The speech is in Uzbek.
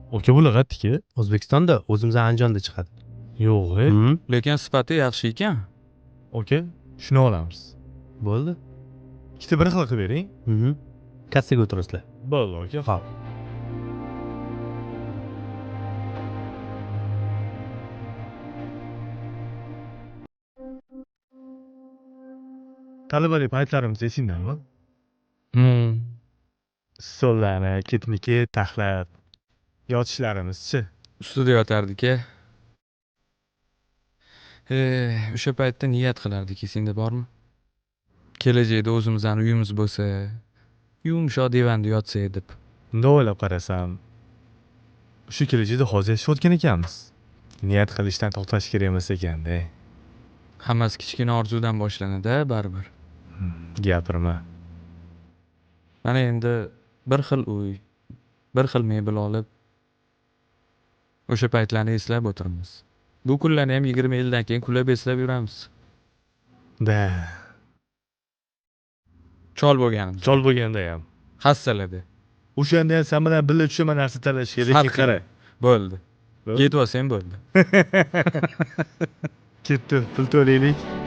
Aka, bular qayerdiki? O'zbekistonda, o'zimiz Andijonda chiqadi. Yo'q, e. Lekin sifati yaxshi ekan. Aka, shuni olamiz. Bo'ldi. Ikkita bir xil qilib bering. Kassaga o'tirasizlar. Bo'ldi, aka. Xo'p. Talabalik paytlarimiz esingdami? Stollarni ketma-ket taxlab yotishlarimiz-chi? Ustida yotardik a. O'sha paytda niyat qilardik, esingda bormi? Kelajakda o'zimizni uyimiz bo'lsa, yumshoq divanda yotsak deb. Bundoq o'ylab qarasam, o'sha kelajakda hozir yashayotgan ekanmiz. Niyat qilishdan to'xtash kerak emas ekanda. Hammasi kichkina orzudan boshlanadi, baribir. Gapirma. Mana endi bir xil uy, bir xil mebel olib, o'sha paytlarni eslab o'tiramiz. Bu kunlarni ham 20 yildan keyin kulib eslab yuramiz. Da. Chol bo'lganimiz. Chol bo'lganda ham. Hassalada. O'shanda ham sen bilan birga tushaman narsa talash kerak. Farqi Qara. Bo'ldi. Bo'ldi. Yetib olsang bo'ldi. Ketdi, pul to'laylik.